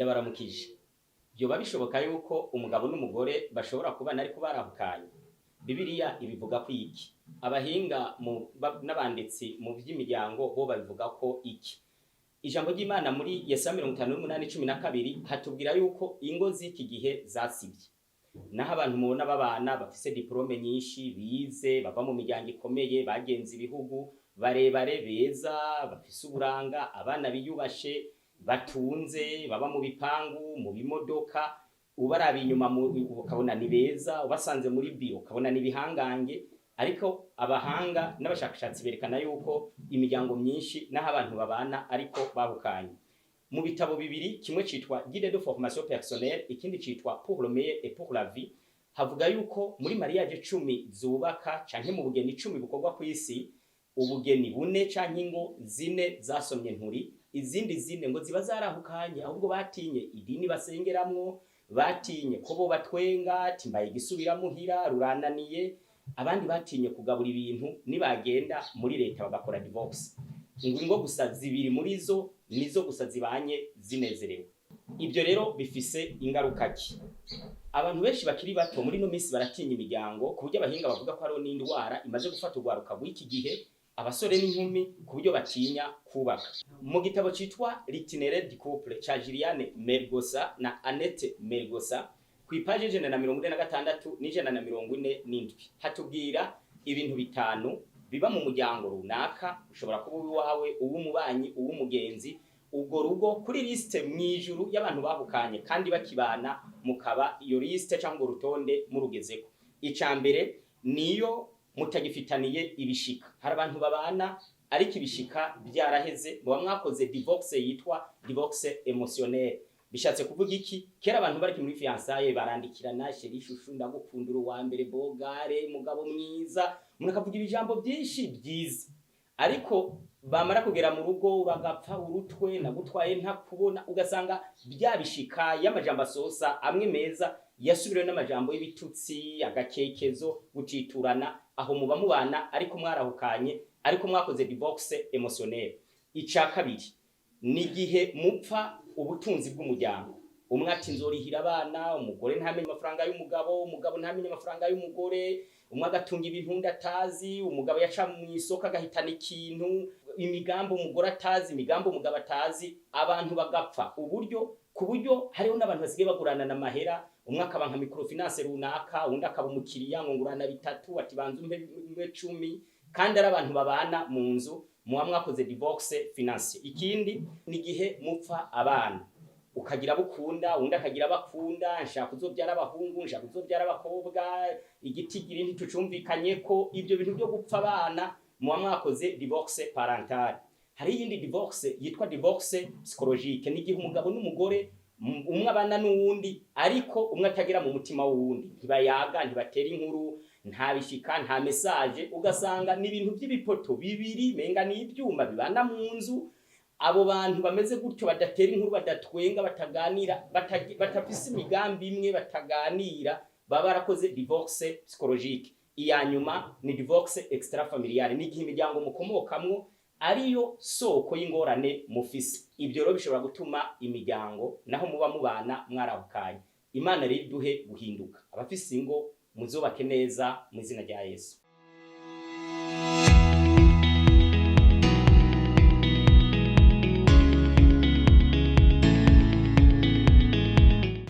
Ndabaramukije. Vyoba bishoboka yuko umugabo n'umugore bashobora kubana ariko barahukanye? Bibiliya ibivuga ko iki? Abahinga n'abanditsi mu vy'imiryango bo babivuga ko iki? Ijambo ry'Imana muri Yesaya 58:12 hatubwira yuko ingo z'iki gihe zasivye. Naho abantu mubona babana bafise diplômes nyinshi, bize, bava mu miryango ikomeye, bagenze ibihugu, barebare, beza, bafise uburanga, abana biyubashe, batunze, baba mu bipangu, mu bimodoka, ubaraba inyuma ukabona ni beza, ubasanze muri biro ukabona ni ibihangange. Ariko abahanga n'abashakashatsi berekana yuko imiryango myinshi n'aho abantu babana ariko bahukanye. Mu bitabo bibiri, kimwe citwa Guide de formation personnelle, ikindi citwa Pour le meilleur et pour la vie, havuga yuko muri mariage 10 zubaka canke mu bugeni 10 bukorwa kw'isi, ubugeni bune canke ingo zine zasomye nturi, izindi zine ngo ziba zarahukanye. Ahubwo batinye idini basengeramwo, batinye ko bo batwenga ati mbaye igisubiramuhira rurananiye, abandi batinye kugabura ibintu nibagenda muri leta bagakora divorce. Ngo ingo gusa zibiri muri zo nizo gusa zibanye zinezerewe. Ibyo rero bifise ingaruka ki? Abantu benshi bakiri bato muri ino minsi baratinya imiryango, ku buryo abahinga bavuga ko hariho n'indwara imaze gufata urwaruka rw'iki gihe, abasore n'inkumi, ku buryo batinya kubaka. Mu gitabo citwa L'Itinéraire du couple ca Juliane Melgosa na Annette Melgosa, ku ipaji 146 n'147, hatubwira ibintu bitanu biba mu muryango runaka. Ushobora kuba uwiwawe, uw'umubanyi, uw'umugenzi, ubwo rugo kuri liste mw'ijuru y'abantu bahukanye kandi bakibana, mukaba iyo liste cyangwa urwo rutonde murugezeko. Ica mbere niyo mutagifitaniye ibishika. Hari abantu babana ariko ibishika byaraheze, muba mwakoze divorce yitwa divorce émotionnelle. Bishatse kuvuga iki? Kera abantu bari muri fiançailles barandikirana: "Chéri, chouchou, ndagukunda, uri uwa mbere, bogare, mugabo mwiza." Umuntu akavuga ibijambo byinshi byiza, ariko bamara kugera mu rugo, uragapfa urutwe, nagutwaye ntakubona. Ugasanga bya bishika y'amajambo asosa amwe meza yasubiriwe n'amajambo y'ibitutsi, agakekezo, guciturana. Aho muba mubana ariko mwarahukanye, ariko mwakoze divorce émotionnelle. Ica kabiri ni igihe mupfa ubutunzi bw'umuryango. Umwe ati: "Nzorihira abana." Umugore ntamenye amafaranga y'umugabo, umugabo ntamenye amafaranga y'umugore. Umwe agatunga ibintu undi atazi, umugabo yaca mu isoko agahitana ikintu, imigambi umugore atazi, imigambi umugabo atazi, abantu bagapfa uburyo, ku buryo hariho n'abantu basigaye bagurana amahera. Umwe akaba nka microfinance runaka, undi akaba umukiriya, ngo ngurana bitatu, ati banza umpe umwe 10, kandi ari abantu babana mu nzu. Muba mwakoze divorce financier. Ikindi ni igihe mupfa abana, ukagira abo ukunda, undi akagira abo akunda. Nshaka kuzobyara abahungu, nshaka kuzobyara abakobwa, igitigiri ntitucumvikanye ko. Ibyo bintu byo gupfa abana, muba mwakoze divorce parentale. Hari iyindi divorce yitwa divorce psychologique. Ni igihe umugabo n'umugore umwe abana n'uwundi ariko umwe atagera mu mutima w'uwundi, ntibayaga, ntibatera inkuru, nta bishika, nta message. Ugasanga ni ibintu by'ibipoto bibiri, menga ni ibyuma bibana mu nzu. Abo bantu bameze gutyo, badatera inkuru, badatwenga, bataganira, batafise imigambi imwe, bataganira, baba barakoze divorce psychologique. Iya nyuma ni divorce extrafamiliale, ni igihe imiryango mukomokamwo ariyo soko y'ingorane mufise. Ibyo rero bishobora gutuma imiryango naho muba mubana mwarahukanye. Imana rero iduhe guhinduka. Abafise ingo, muzubake neza mu izina rya Yesu.